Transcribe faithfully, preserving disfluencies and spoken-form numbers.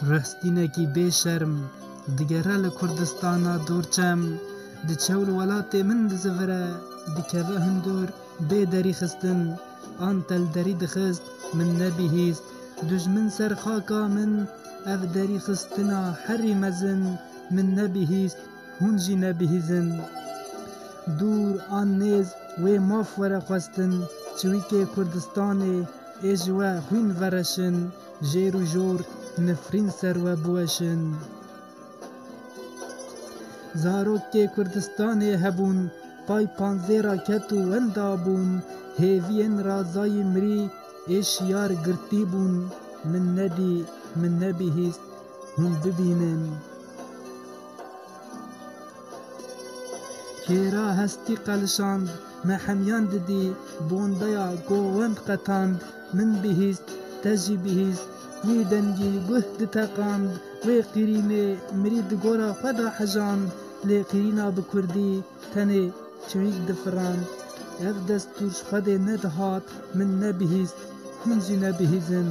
Rihstînekî bêşerm digere li Kurdistana dorçem, diçe û li welatê min dizivire, dikeve hundir bê derîxistin, an te li derî dixist, min nebihîst. Dijmin ser xaka min, ev derîxistina herî mezin, min nebihîst, hûn jî nebihîzin. Dûr an nêz wê maf were xwestin, çiwîkê Kurdistanê ê ji we xwîn vereşin, jêr û jor nifrîn ser we biweşin. Zarokê Kurdistanê hebûn, pay panzêra ket û wenda bûn, hêviyên razayî mirî ê şiyar girtî bûn, min nedî, min nebihîst, hûn bibînin. Kêra hestî qelişand, me hemiyan didî, bondeya govend qetand, min bihîst, te jî bihîst, wî dengî guh diteqand, wê qîrînê mirî di gora xwe de hejand, lê qîrîna bi kurdî tenê çiwîk difirand. Ev destûr ji Xwedê nedihat, min nebihîst, hûn jî nebihîzin.